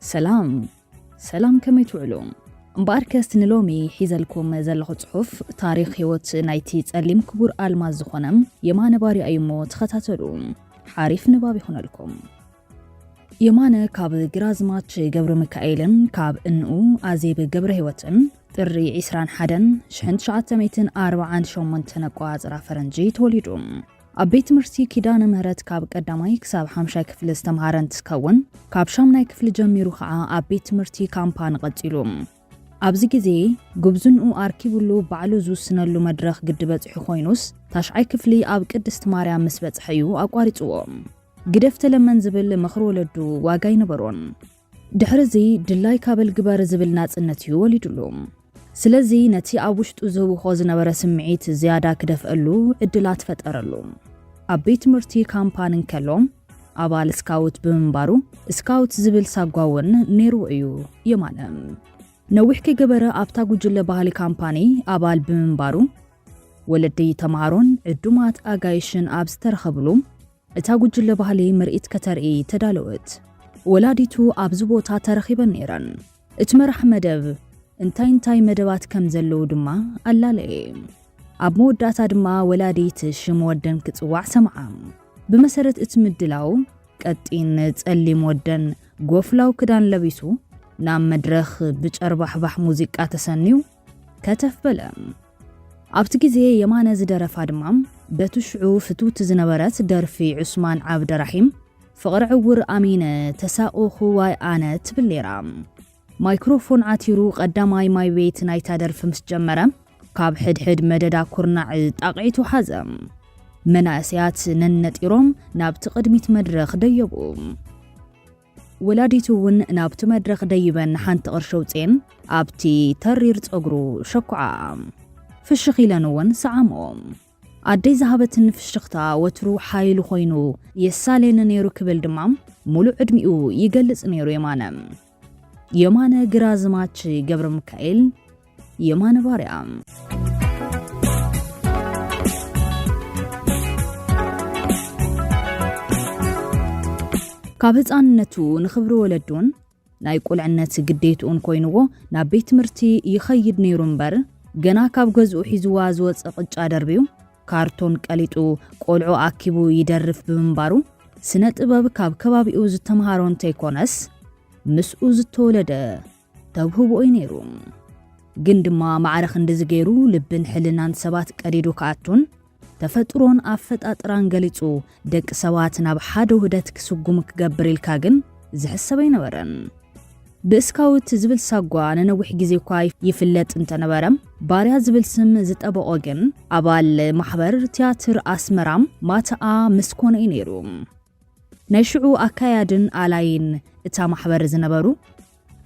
ሰላም ሰላም፣ ከመይ ትውዕሉ? እምበኣርከስ ንሎሚ ሒዘልኩም ዘለኹ ጽሑፍ ታሪኽ ህይወት ናይቲ ጸሊም ክቡር ኣልማዝ ዝኾነ የማነ ባርያ እዩ እሞ ተኸታተሉ። ሓሪፍ ንባብ ይኹነልኩም። የማነ ካብ ግራዝማች ገብረ ሚካኤልን ካብ እንኡ ኣዜብ ገብረ ህይወትን ጥሪ ዕስራን ሓደን ሽሕን ትሽዓተ ሚእትን ኣርባዓን ሸሞንተን ኣቆጻጽራ ፈረንጂ ተወሊዱ። ኣብ ቤት ትምህርቲ ኪዳነ ምህረት ካብ ቀዳማይ ክሳብ ሓምሻይ ክፍሊ ዝተምሃረ እንትከውን፣ ካብ ሻምናይ ክፍሊ ጀሚሩ ከዓ ኣብ ቤት ትምህርቲ ካምፓኒ ቀጺሉ። ኣብዚ ግዜ ጉብዝንኡ ኣርኪብሉ ባዕሉ ዝውስነሉ መድረኽ ግዲ በጺሑ ኮይኑስ፣ ታሽዓይ ክፍሊ ኣብ ቅድስቲ ማርያም ምስ በጽሐ እዩ ኣቋሪጽዎ። ግደፍ ተለመን ዝብል ምኽሪ ወለዱ ዋጋ ኣይነበሮን። ድሕሪ እዚ ድላይካ በል ግበር ዝብል ናጽነት እዩ ወሊዱሉ። ስለዚ ነቲ ኣብ ውሽጡ ዝህውኾ ዝነበረ ስምዒት ዝያዳ ክደፍአሉ ዕድላት ፈጠረሉ። ኣብ ቤት ትምህርቲ ካምፓኒ እንከሎ ኣባል ስካውት ብምንባሩ፣ ስካውት ዝብል ሳጓ እውን ነይርዎ እዩ የማነ። ነዊሕ ከይገበረ ኣብታ ጉጅለ ባህሊ ካምፓኒ ኣባል ብምንባሩ፣ ወለዲ ተምሃሮን ዕዱማት ኣጋይሽን ኣብ ዝተረኸብሉ፣ እታ ጉጅለ ባህሊ ምርኢት ከተርኢ ተዳለወት። ወላዲቱ ኣብዚ ቦታ ተረኺበን ነይረን። እቲ መራሕ መደብ እንታይ እንታይ መደባት ከም ዘለዉ ድማ ኣላለየ። ኣብ መወዳእታ ድማ ወላዲት ሽም ወደን ክጽዋዕ ሰምዓ። ብመሰረት እቲ ምድላው፣ ቀጢን ጸሊም ወደን ጎፍላው ክዳን ለቢሱ ናብ መድረኽ ብጨርባሕባሕ ሙዚቃ ተሰንዩ ከተፍ በለ። ኣብቲ ግዜ የማነ ዝደረፋ ድማ በቲ ሽዑ ፍትውቲ ዝነበረት ደርፊ ዑስማን ዓብደራሒም ፍቕሪ ዕውር ኣሚነ ተሳቑኹ ዋይ ኣነ ትብል ነይራ። ማይክሮፎን ዓቲሩ ቀዳማይ ማይ ቤት ናይታ ደርፊ ምስ ጀመረ፣ ካብ ሕድሕድ መደዳ ኩርናዕ ጣቕዒቱ ሓዘ። መናእሰያት ነነጢሮም ናብቲ ቅድሚት መድረኽ ደየቡ። ወላዲቱ እውን ናብቲ መድረኽ ደይበን ሓንቲ ቅርሺ ኣውፅኤን ኣብቲ ተሪር ፀጉሩ ሸኩዓ። ፍሽኽ ኢለን እውን ሰዓምኦ። ኣደይ ዝሃበትን ፍሽኽታ ወትሩ ሓይሉ ኮይኑ የሳልየኒ ነይሩ ክብል ድማ ሙሉእ ዕድሚኡ ይገልጽ ነይሩ የማነ። የማነ ግራዝማች ገብረ ሚካኤል፣ የማነ ባርያ። ካብ ህፃንነቱ ንኽብሪ ወለዱን ናይ ቁልዕነት ግዴትኡን ኮይንዎ ናብ ቤት ትምህርቲ ይኸይድ ነይሩ እምበር፣ ገና ካብ ገዝኡ ሒዝዋ ዝወፀ ቅጫ ደርብዩ፣ ካርቶን ቀሊጡ፣ ቆልዑ ኣኪቡ ይደርፍ ብምንባሩ፣ ስነ ጥበብ ካብ ከባቢኡ ዝተምሃሮ እንተይኮነስ፣ ምስኡ ዝተወለደ ተውህቦ እዩ ነይሩ። ግን ድማ ማዕረ ክንድዚ ገይሩ ልብን ሕልናን ሰባት ቀዲዱ ክኣቱን፣ ተፈጥሮን ኣፈጣጥራን ገሊጹ ደቂ ሰባት ናብ ሓደ ውህደት ክስጉሙ ክገብር ኢልካ ግን ዝሕሰብ ኣይነበረን። ብስካውት ዝብል ሳጓ ንነዊሕ ግዜ እኳ ይፍለጥ እንተነበረ፣ ባርያ ዝብል ስም ዝጠበቖ ግን ኣባል ማሕበር ትያትር ኣስመራ ማተኣ ምስ ኮነ እዩ ነይሩ። ናይ ሽዑ ኣካያድን ኣላይን እታ ማሕበር ዝነበሩ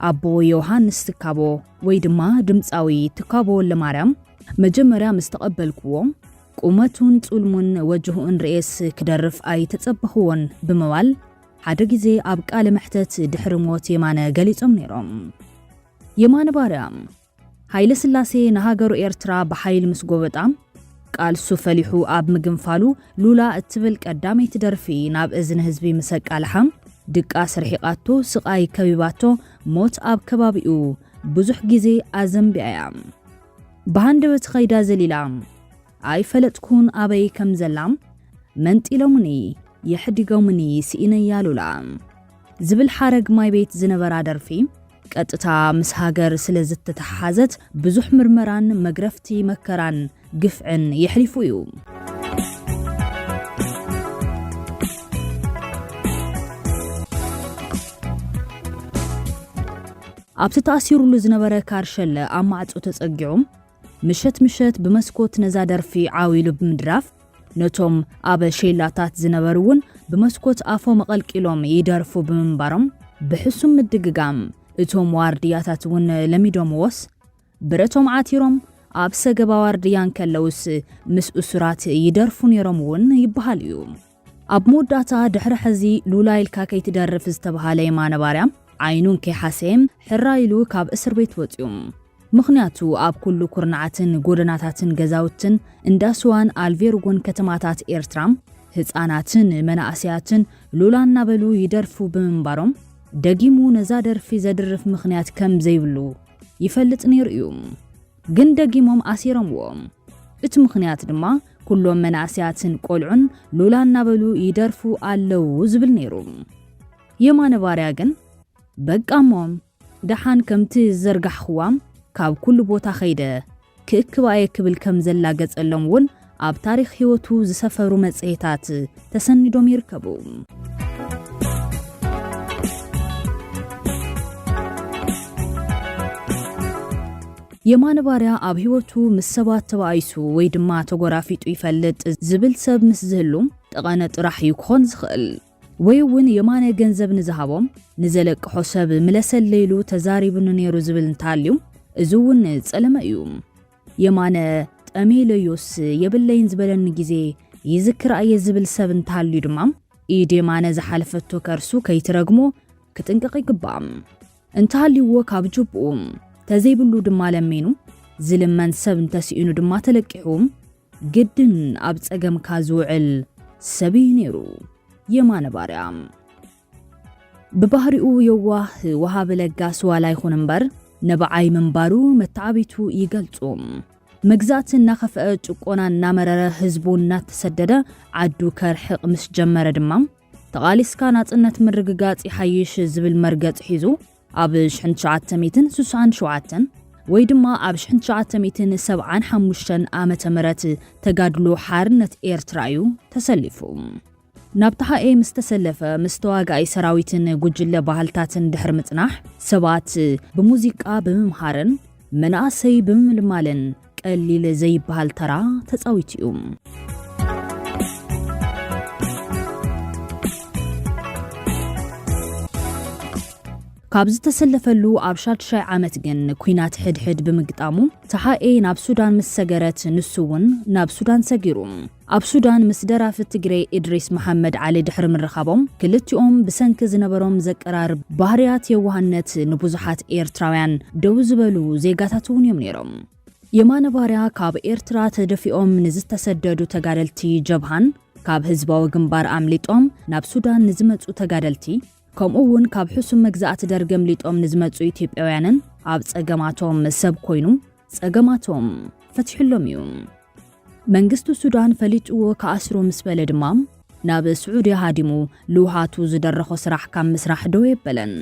ኣቦ ዮሃንስ ትካቦ ወይ ድማ ድምፃዊ ትካቦ ወልደማርያም መጀመርያ ምስ ተቐበልክዎ፣ ቁመቱን ጹልሙን ወጅሁኡን ርእየስ ክደርፍ ኣይተጸበኽዎን ብምባል ሓደ ግዜ ኣብ ቃለ መሕተት ድሕሪ ሞት የማነ ገሊጾም ነይሮም። የማነ ባርያ፣ ሃይለ ስላሴ ንሃገሩ ኤርትራ ብሓይሊ ምስ ጎበጣ፣ ቃልሱ ፈሊሑ ኣብ ምግንፋሉ ሉላ እትብል ቀዳመይቲ ደርፊ ናብ እዝኒ ህዝቢ ምስ ኣቃልሓ፣ ድቃስ ርሒቓቶ፣ ስቓይ ከቢባቶ፣ ሞት ኣብ ከባቢኡ ብዙሕ ግዜ ኣዘንቢኣ እያ። ብሃንደበት ኸይዳ ዘሊላ፣ ኣይፈለጥኩን ኣበይ ከም ዘላ፣ መንጢሎምኒ፣ የሕዲጎምኒ፣ ስኢነያ ሉላ ዝብል ሓረግ ማይ ቤት ዝነበራ ደርፊ፣ ቀጥታ ምስ ሃገር ስለ ዝተተሓሓዘት፣ ብዙሕ ምርመራን መግረፍቲ መከራን ግፍዕን የሕሊፉ እዩ። ኣብቲ ተኣሲሩሉ ዝነበረ ካርሸለ ኣብ ማዕጾ ተጸጊዑ፣ ምሸት ምሸት ብመስኮት ነዛ ደርፊ ዓው ኢሉ ብምድራፍ፣ ነቶም ኣብ ሼላታት ዝነበሩ እውን ብመስኮት ኣፎም ኣቐልቂሎም ይደርፉ ብምንባሮም፣ ብሕሱም ምድግጋም እቶም ዋርድያታት እውን ለሚዶምዎስ፣ ብረቶም ዓቲሮም ኣብ ሰገባ ዋርድያ እንከለውስ ምስ እሱራት ይደርፉ ነይሮም እውን ይበሃል እዩ። ኣብ መወዳእታ ድሕሪ ሕዚ ሉላ ኢልካ ከይትደርፍ ዝተብሃለ የማነ ባርያ ዓይኑ እንከይሓሰየ ሕራይ ኢሉ ካብ እስር ቤት ወፅዩ። ምኽንያቱ ኣብ ኩሉ ኩርናዓትን ጎደናታትን ገዛውትን እንዳ ስዋን ኣልቬርጎን ከተማታት ኤርትራ ህፃናትን መናእሰያትን ሉላ እናበሉ ይደርፉ ብምንባሮም ደጊሙ ነዛ ደርፊ ዘድርፍ ምኽንያት ከም ዘይብሉ ይፈልጥ ነይሩ እዩ። ግን ደጊሞም ኣሲሮምዎ። እቲ ምኽንያት ድማ ኩሎም መናእሰያትን ቆልዑን ሉላ እናበሉ ይደርፉ ኣለዉ ዝብል ነይሩ። የማነ ባርያ ግን በቃ እሞ ደሓን ከምቲ ዝዘርጋሕኽዋ ካብ ኩሉ ቦታ ኸይደ ክእክባየ ክብል ከም ዘላገጸሎም እውን ኣብ ታሪኽ ህይወቱ ዝሰፈሩ መጽሔታት ተሰኒዶም ይርከቡ። የማነ ባርያ ኣብ ህይወቱ ምስ ሰባት ተባኢሱ ወይ ድማ ተጎራፊጡ ይፈልጥ ዝብል ሰብ ምስ ዝህሉ ጠቐነ ጥራሕ እዩ ክኾን ዝኽእል። ወይ እውን የማነ ገንዘብ ንዝሃቦም ንዘለቅሖ ሰብ ምለሰለይ ኢሉ ተዛሪቡኒ ነይሩ ዝብል እንተሃልዩ፣ እዚ እውን ጸለመ እዩ። የማነ ጠሜለዮስ የብለይን ዝበለኒ ግዜ ይዝክር ኣየ ዝብል ሰብ እንተሃልዩ ድማ፣ ኢድ የማነ ዝሓለፈቶ ከርሱ ከይትረግሞ ክጥንቀቕ ይግባእ። እንተሃልይዎ ካብ ጅብኡ፣ ተዘይብሉ ድማ ለሚኑ፣ ዝልመን ሰብ እንተስኢኑ ድማ ተለቂሑ፣ ግድን ኣብ ጸገምካ ዝውዕል ሰብ እዩ ነይሩ የማነ ባርያ። ብባህሪኡ የዋህ፣ ወሃቢ ለጋስ ዋላ ይኹን እምበር፣ ንብዓይ ምንባሩ መተዓቢቱ ይገልጹ። መግዛእቲ እናኸፍአ፣ ጭቆና እናመረረ፣ ህዝቡ እናተሰደደ ዓዱ ከርሕቕ ምስ ጀመረ ድማ፣ ተቓሊስካ ናጽነት ምርግጋጽ ይሓይሽ ዝብል መርገጽ ሒዙ ኣብ ሽሕን ትሽዓተ ሚእትን ስሳን ሸውዓተን ወይ ድማ ኣብ ሽሕን ትሽዓተ ሚእትን ሰብዓን ሓሙሽተን ዓመተ ምህረት ተጋድሎ ሓርነት ኤርትራ እዩ ተሰሊፉ። ናብ ተሓኤ ምስ ተሰለፈ፣ ምስ ተዋጋኢ ሰራዊትን ጉጅለ ባህልታትን ድሕሪ ምጽናሕ፣ ሰባት ብሙዚቃ ብምምሃርን መናእሰይ ብምምልማልን ቀሊል ዘይበሃል ተራ ተጻዊቱ እዩ። ካብ ዝተሰለፈሉ ኣብ ሻድሻይ ዓመት ግን ኲናት ሕድሕድ ብምግጣሙ፣ ተሓኤ ናብ ሱዳን ምስ ሰገረት፣ ንሱ እውን ናብ ሱዳን ሰጊሩ። ኣብ ሱዳን ምስ ደራፊ ትግሬ ኢድሪስ መሓመድ ዓሊ ድሕሪ ምርኻቦም፣ ክልቲኦም ብሰንኪ ዝነበሮም ዘቀራርብ ባህርያት የዋህነት ንብዙሓት ኤርትራውያን ደው ዝበሉ ዜጋታት እውን እዮም ነይሮም። የማነ ባርያ ካብ ኤርትራ ተደፊኦም ንዝተሰደዱ ተጋደልቲ ጀብሃን፣ ካብ ህዝባዊ ግንባር ኣምሊጦም ናብ ሱዳን ንዝመጹ ተጋደልቲ፣ ከምኡ እውን ካብ ሕሱም መግዛእቲ ደርጊ ኣምሊጦም ንዝመጹ ኢትዮጵያውያንን ኣብ ጸገማቶም ሰብ ኮይኑ ጸገማቶም ፈቲሕሎም እዩ። መንግስቲ ሱዳን ፈሊጥዎ ክኣስሮ ምስ በለ ድማ፣ ናብ ስዑድያ ሃዲሙ ልውሃቱ ዝደረኾ ስራሕ ካብ ምስራሕ ደው የበለን።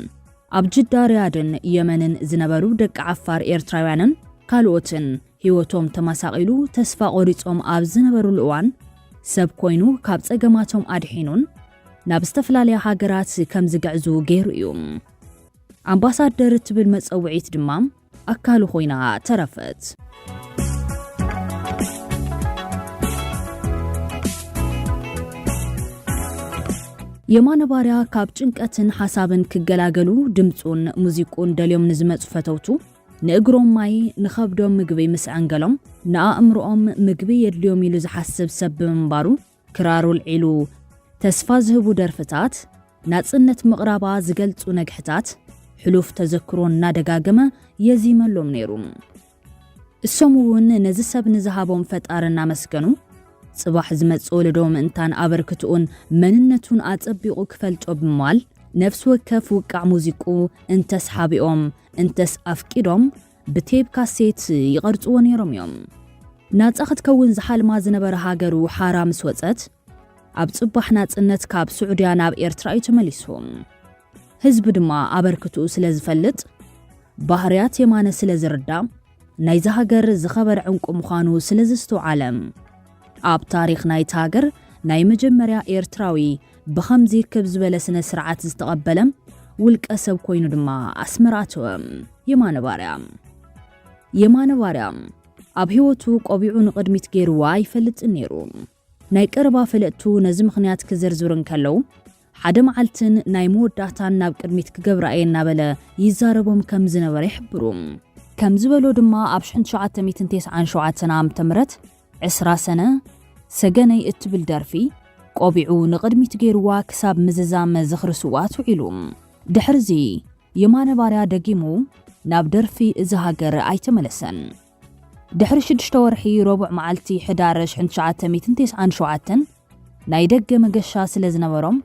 ኣብ ጅዳ፣ ሪያድን የመንን ዝነበሩ ደቂ ዓፋር ኤርትራውያንን ካልኦትን ህይወቶም ተመሳቒሉ ተስፋ ቆሪጾም ኣብ ዝነበሩሉ እዋን፣ ሰብ ኮይኑ ካብ ጸገማቶም ኣድሒኑን ናብ ዝተፈላለያ ሃገራት ከም ዝግዕዙ ገይሩ እዩ። ኣምባሳደር እትብል መጸውዒት ድማ ኣካሉ ኮይና ተረፈት። የማነ ባርያ ካብ ጭንቀትን ሓሳብን ክገላገሉ ድምጹን ሙዚቁን ደልዮም ንዝመጹ ፈተውቱ፣ ንእግሮም ማይ፣ ንኸብዶም ምግቢ ምስ ዕንገሎም፣ ንኣእምሮኦም ምግቢ የድልዮም ኢሉ ዝሓስብ ሰብ ብምንባሩ፣ ክራር ውልዒሉ ተስፋ ዝህቡ ደርፍታት፣ ናጽነት ምቕራባ ዝገልጹ ነግሕታት፣ ሕሉፍ ተዘክሮ እናደጋገመ የዚመሎም ነይሩ። እሶም እውን ነዚ ሰብ ንዝሃቦም ፈጣሪ እናመስገኑ፣ ጽባሕ ዝመጽእ ወለዶ ምእንታን ኣበርክትኡን መንነቱን ኣጸቢቑ ክፈልጦ ብምባል፣ ነፍሲ ወከፍ ውቃዕ ሙዚቁ እንተስ ሓቢኦም እንተስ ኣፍቂዶም ብቴፕ ካሴት ይቐርጽዎ ነይሮም እዮም። ናጻ ክትከውን ዝሓልማ ዝነበረ ሃገሩ ሓራ ምስ ወጸት፣ ኣብ ጽባሕ ናጽነት ካብ ስዑድያ ናብ ኤርትራ እዩ ተመሊሱ። ህዝቢ ድማ ኣበርክትኡ ስለ ዝፈልጥ፣ ባህርያት የማነ ስለ ዝርዳእ፣ ናይዚ ሃገር ዝኸበረ ዕንቁ ምዃኑ ስለ ዘስተውዓለ፣ ኣብ ታሪኽ ናይታ ሃገር ናይ መጀመርያ ኤርትራዊ ብኸምዚ ክብ ዝበለ ስነ ስርዓት ዝተቐበለ ውልቀ ሰብ ኮይኑ ድማ ኣስመራ ኣተወ። የማነ ባርያ። የማነ ባርያ ኣብ ህይወቱ ቆቢዑ ንቕድሚት ገይርዋ ኣይፈልጥን ነይሩ። ናይ ቀረባ ፈለጥቱ ነዚ ምኽንያት ክዝርዝሩ እንከለዉ፣ ሓደ መዓልትን ናይ መወዳእታን ናብ ቅድሚት ክገብራ እየ እናበለ ይዛረቦም ከም ዝነበረ ይሕብሩ። ከም ዝበሎ ድማ ኣብ ሽሕን ትሽዓተ ሚእትን ተስዓን ሸውዓተን ዓመተ ምህረት ዕስራ ሰነ ሰገነይ እትብል ደርፊ ቆቢዑ ንቕድሚት ገይርዋ ክሳብ ምዝዛም ዝኽሪ ስውኣት ውዒሉ። ድሕርዚ የማነ ባርያ ደጊሙ ናብ ደርፊ እዚ ሃገር ኣይተመለሰን። ድሕሪ ሽዱሽተ ወርሒ ረቡዕ መዓልቲ ሕዳር ሽሕን ትሽዓተ ሚእትን ተስዓን ሸውዓተን ናይ ደገ መገሻ ስለ ዝነበሮም፣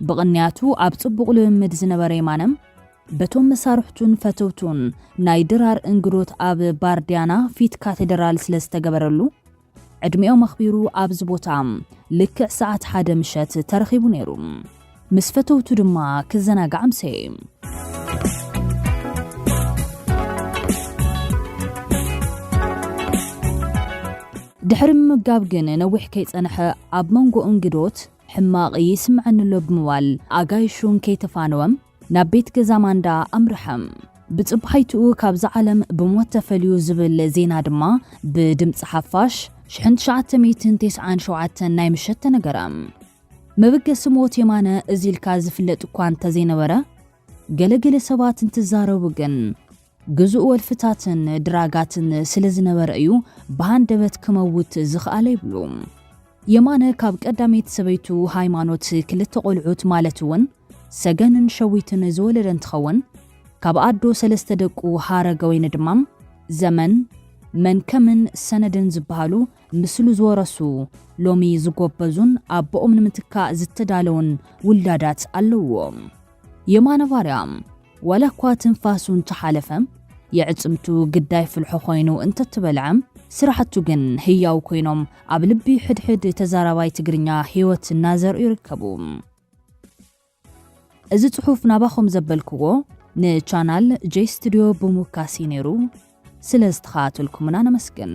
ብቕንያቱ ኣብ ጽቡቕ ልምምድ ዝነበረ የማነ፣ በቶም መሳርሕቱን ፈተውቱን ናይ ድራር እንግዶት ኣብ ባርዲያና ፊት ካቴድራል ስለ ዝተገበረሉ፣ ዕድሜኦም ኣኽቢሩ ኣብዚ ቦታ ልክዕ ሰዓት ሓደ ምሸት ተረኺቡ ነይሩ። ምስ ፈተውቱ ድማ ክዘናጋዕ ኣምሰየ። ድሕሪ ምምጋብ ግን ነዊሕ ከይጸንሐ ኣብ መንጎ እንግዶት ሕማቕ ይስምዐኒ ኣሎ ብምባል ኣጋይሹ ከይተፋነወ ናብ ቤት ገዛ ማንዳ ኣምርሐ። ብጽባሒትኡ ካብዛ ዓለም ብሞት ተፈልዩ ዝብል ዜና ድማ ብድምጺ ሓፋሽ ሽሕን ትሽዓተ ሚእትን ተስዓን ሸውዓተን ናይ ምሸት ተነገረ። መበገሲ ሞት የማነ እዚ ኢልካ ዝፍለጥ እኳ እንተዘይነበረ፣ ገለገለ ሰባት እንትዛረቡ ግን ግዙእ ወልፍታትን ድራጋትን ስለ ዝነበረ እዩ ብሃንደበት ክመውት ዝኸኣለ ይብሉ። የማነ ካብ ቀዳመይቲ ሰበይቱ ሃይማኖት ክልተ ቆልዑት ማለት እውን ሰገንን ሸዊትን ዝወለደ እንትኸውን፣ ካብ ኣዶ ሰለስተ ደቁ ሃረገወይኒ ድማ ዘመን፣ መንከምን ሰነድን ዝበሃሉ ምስሉ ዝወረሱ፣ ሎሚ ዝጎበዙን ኣቦኦም ንምትካእ ዝተዳለውን ውላዳት ኣለውዎ። የማነ ባርያ ዋላ እኳ ትንፋሱ እንተሓለፈ፣ የዕጽምቱ ግዳይ ፍልሖ ኮይኑ እንተትበልዐ፣ ስራሕቱ ግን ህያው ኮይኖም ኣብ ልቢ ሕድሕድ ተዛራባይ ትግርኛ ህይወት እናዘርኡ ይርከቡ። እዚ ጽሑፍ ናባኹም ዘበልክዎ ንቻናል ጄ ስቱዲዮ ብምውካስ እዩ ነይሩ። ስለ ዝተኸታተልኩምና ነመስግን።